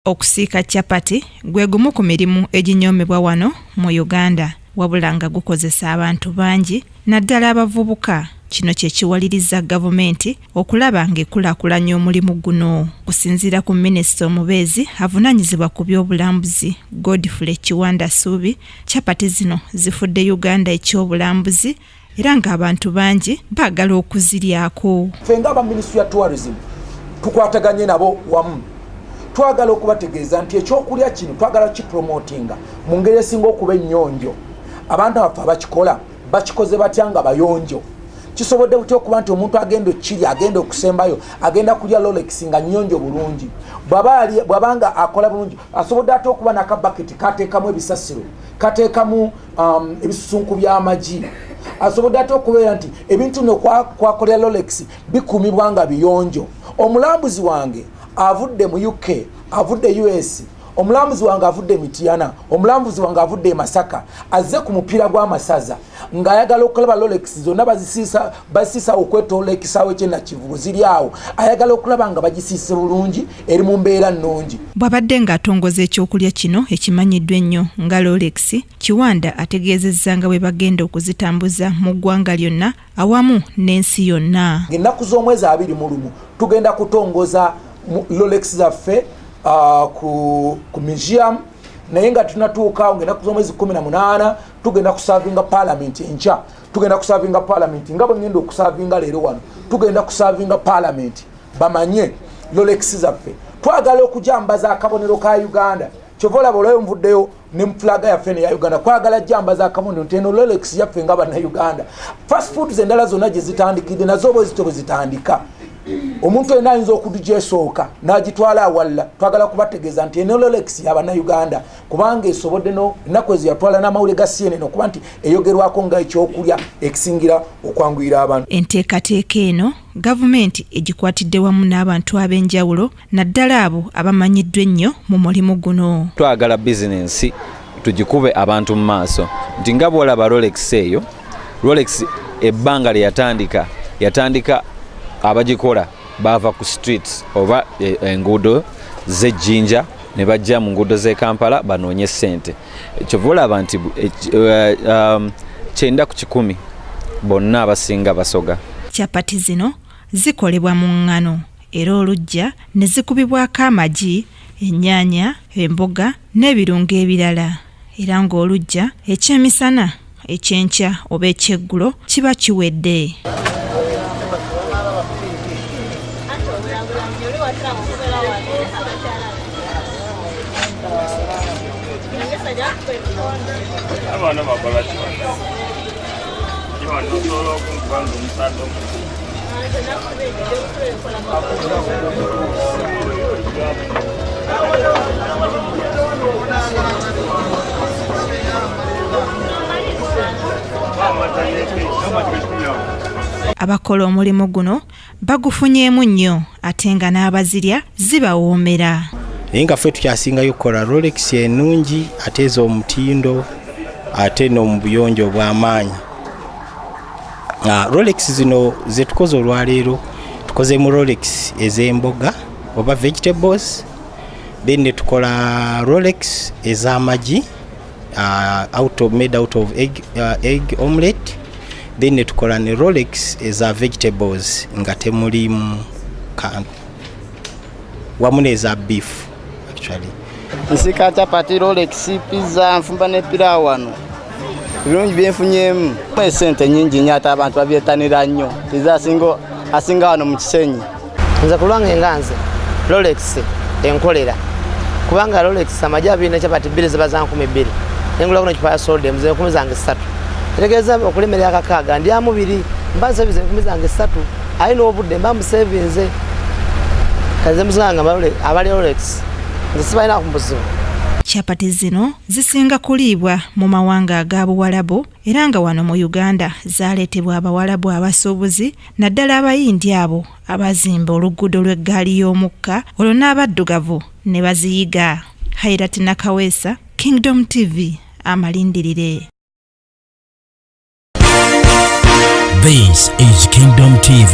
Okusiika chapati gwe gumu ku mirimu eginyoomebwa wano mu Uganda wabula nga gukozesa abantu bangi naddala abavubuka. Kino kye kiwalirizza gavumenti okulaba ng'ekulaakulanya omulimu guno. Okusinziira ku minisita omubeezi avunaanyizibwa ku by'obulambuzi Godfrey Kiwanda Ssuubi, chapati zino zifudde Uganda eky'obulambuzi era ng'abantu bangi baagala okuziryako. Ffe ng'aba minisitule ya tourism tukwataganye nabo wamu, twagala okubategeeza nti ekyokulya kino twagala kipromotinga mu ngeri esinga okuba ennyonjo. Abantu baffe abakikola bakikoze batya nga bayonjo? Kisobodde butya okuba nti omuntu agenda okukirya, agenda okusembayo, agenda kulya Rolex nga nnyonjo bulungi? Bw'aba nga akola bulungi, asobodde ate okuba n'akabaketi kateekamu ebisasiro, kateekamu ebisusunku by'amagi? Asobodde ate okubeera nti ebintu bino kwakolera Rolex bikuumibwa nga biyonjo? Omulambuzi wange avudde mu UK, avudde US, omulambuzi wange avudde Mityana, omulambuzi wange avudde e Masaka, azze ku mupiira gw'amasaza ng'ayagala okulaba Rolex zonna bazisiisa okwetoola ekisaawe ky'e Nakivubo ziri awo, ayagala okulaba nga bagisiise bulungi, eri mu mbeera nnungi. Bw'abadde ng'atongoza ekyokulya kino ekimanyiddwa ennyo nga Rolex, Kiwanda ategeezezza nga bwe bagenda okuzitambuza mu ggwanga lyonna awamu n'ensi yonna. Ennaku z'omwezi 21 tugenda kutongoza Rolex zaffe ku museum, naye nga tunatuukaawo ngaennaku z'omwezi 18 tugenda kuservinga parliament. Enkya tugenda kuservinga parliament nga bwe ngenda okuservinga leero wano. Tugenda kuservinga parliament bamanye Rolex zaffe. Twagala okujambaza akabonero ka Uganda. Kyova olaba olwayo nvuddeyo ne flag yaffe neya Uganda. Kwagala jambaza akabonero nti eno Rolex yaffe nga Bannayuganda. Fast foods endala zonna gye zitandikidde nazo bwe zityo bwe zitandika. Omuntu yenna ayinza okugyesooka n'agitwala awalala. Twagala kubategeeza nti eno Rolex yabannayuganda, kubanga esobodde no ennaku ezo yatwala n'amawulire ga CNN okuba nti eyogerwako nga ekyokulya ekisingira okwanguyira abantu. Enteekateeka eno gavumenti egikwatidde wamu n'abantu ab'enjawulo, naddala abo abamanyiddwa ennyo mu mulimu guno. Twagala bizinensi tugikube abantu mu maaso nti nga bwolaba Rolex eyo, Rolex ebbanga lye yatandika, yatandika abagikola baava ku streets oba enguudo z'ejjinja ne bajja mu nguudo z'e Kampala banoonye ssente. Kyova olaba nti 90% bonna abasinga Basoga. Chapati zino zikolebwa mu ŋŋano era olujja ne zikubibwako amagi, ennyaanya, emboga n'ebirungo ebirala, era ng'olujja ekyemisana, ekyenkya oba ekyeggulo kiba kiwedde. Abaana bakola ki? Osobola okunkuba nga omusaadde omukulu. Abakola omulimu guno bagufunyeemu nnyo, ate nga n'abazirya zibawoomera. Naye nga ffe tukyasingayo okukola Rolex ennungi ate ez'omutindo ate n'omu buyonjo obw'amaanyi. Rolex zino zetukoze olwaleero, tukozemu Rolex ez'emboga oba vegetables, then ne tukola Rolex ez'amagi, made out of egg omelette, then ne tukola ne Rolex eza vegetables nga temulimu kantu, wamu n'eza beef actually. Nsiika chapati, Rolex, pizza, nfumba ne piraawo wano. Ebirungi byenfunyemu, esente nyingi nnyo, ate abantu babyetanira nnyo. Pizza asinga wano mu Kisenyi. Nze ku lwange nga nze, Rolex enkolera, kubanga Rolex amagi abiri ne chapati bbiri ziba za 2000. Nengula kuno ecupa ya soda emu, ze 3000. Etegeeza okulemerera akakaaga ndyamu biri, mba nsevinze 3000, aye n'obudde mba musevinze. Kaze musanga abali Rolex nze sibalina ku buzibu. Chapati zino zisinga kuliibwa mu mawanga aga Buwalabu, era nga wano mu Uganda zaaleetebwa Abawalabu abasuubuzi, naddala Abayindi abo abazimba oluguudo lw'eggaali y'omukka, olwo n'abaddugavu ne baziyiga. Hairat Nakaweesa, Kingdom TV, amalindirire. This is Kingdom TV.